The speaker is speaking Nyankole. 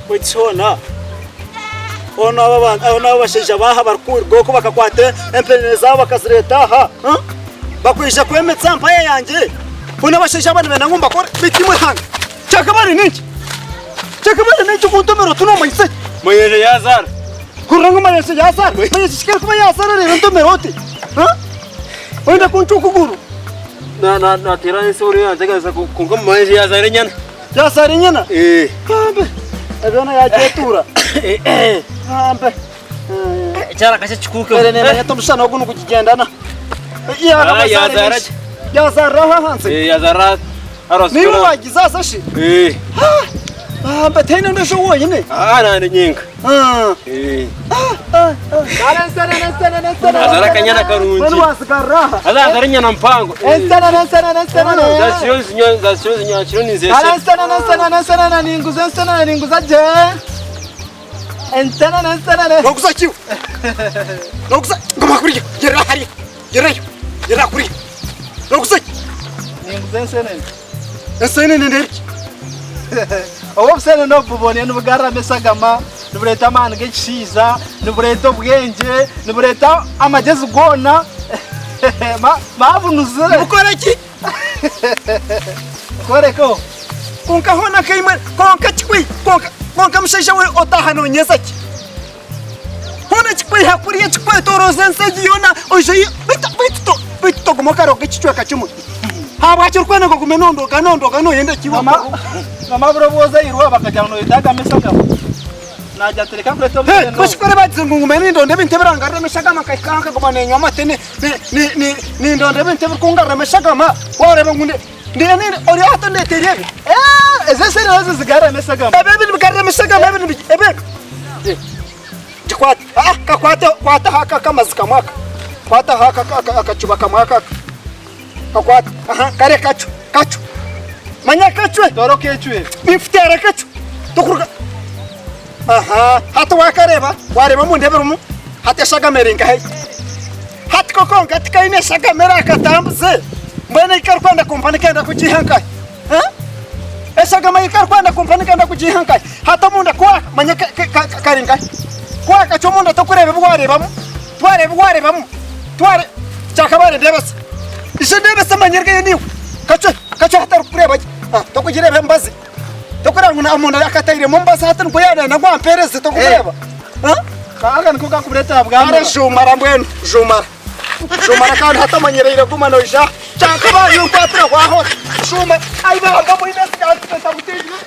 Baitu shi hoona hoona aba abantu aba n'aba bashaija baaha barikuruga okwo bakakwata empenene zaabo bakazireeta aha huh? Bakwija kwemetsa aha mpaya yangye? Hoona abashaija aba nibenda ngu mbakore beitu imwe hanga kyakabaare n'enki? Kyakabaare n'enki okuntomera oti noomanyisa ki? Mayanja yaazaara. Hurira ngu Mayanja yaazaara? Mayanja shi ku arikuba yaazaara reero ntomera oti? Huh? Oyenda kuncwa okuguru? Naateera ensi oriyo yanteganisa kwonka Mayanja yaazaara enyana. Yaazaara enyana? Bambe! Ebyona yaagyetuura. Bambe! Ekyara kakye kikuukemu. Mbere neemanya ati omushana ogu nigugigyendana. Ah, yaazaara gye. Yaazaarira aho ahansi? Eh, yaazaarira aha. Aha Niiwe waagizaasa shi? Eh. Bambe tihaine ondiijo ou oine? Ah, naanye nyenka. Ah. Eh. Ensenene, ensenene, ensenene. Azaara akanyana karungi. Mbwenu waasigarira aha? Haza azaara enyana mpango. Ensenene, ensenene, ensenene. Zakiro zinywa, zakiro zinywa, kiro Kare ninzeesera. ensenene, ensenene, ensenene, ninguza ensenene, ninguza gye. Ensenene, ensenene. Noguza ki iwe? Noguza guma kuriya, yerera hariya, yererayo, yerera kuriya. Noguza ki? Ninguza ensenene. Ensenene n'ebiki? Obu obusenene obu buboniire nibugaruramu eshagama, nibureeta amaani g'ekishaija, nibureeta obwengye, nibureeta amagyezi goona. Baabunuzire. Nibukora ki? Nkworeke obu. Kwonka hoona nkaimwe, kwonka kikwi, kwonka, kwonka mushaija we otaaha noonyeza ki? Hoona ekikwiha kuriya ekikwetoroza ensi egi yoona oije beitu beitu to beitu toguma okaroga ekicweka kimwe. Ahabwaki orikwenda ngu ogume nondoga nondoga noyenda ki iwe? Mama, mama buri obu ozairwe bakagira ngu noyetaaga eshagama. Naagira ati reka nkureete Hey, omusenene ogu. bashikore bagize ngu ngume nindonda ebintu ebirangaruramu eshagama nkahika aha nkaguma ninywa amate ni- ni- ni- ni- nindonda ebintu ebirikungaruramu eshagama wareeba ngu ndi- ndi- ndi- ori hati ondeeteire ebi. Eh, ezi ensenene ezo zigaruramu eshagama. Ebi ebi nibigaruramu eshagama ebi nibi ebi ebi. Gikwate. Ah, kakwate kwata aha aka akamazi kamwe aka. Kwata aha aka aka akacuba kamwe aka aka. Kakwate. Aha, kare kacwe, kacwe. Manya kacwe. Toora okecwera. Ninkuteera kacwe. Tokuruga. Aha, hati wakareeba, wareeba omunda ebirimu, hati eshagama eri nkahi? Hati ko konka tikaine eshagama erakatambuze. Mbwenu ei karikwenda kumpa nikenda kugiiha nkahi? Ha? Eshagama ei karikwenda kumpa nikenda kugiiha nkahi? Hati omunda ku wa, manya ka, ka, ka, kari nkahi? Ku wakacwa omunda tokureeba ebi wareebamu? Twareeba ebi wareebamu? Tware, kyakabaare ndeebesa. Ishe ndeebesa manya erigayo niiwe. Kacwe, kacwe hatari kukureeba gye. Ha, tokugireeba emibazi. Tokureeba ngu na omunda akatairemu omubazi hati nikwo yaarenda ngu ampeereze tokureeba? Ha? Aka niko kakureetera bwamura. Kare juumara mbwenu, juumara. Juumara kandi hati omanyireire guma noija. Kyakabaye onkwatira waahora. Juumara. Ai bamba mbwenu ensi yansiga ntamutiinire.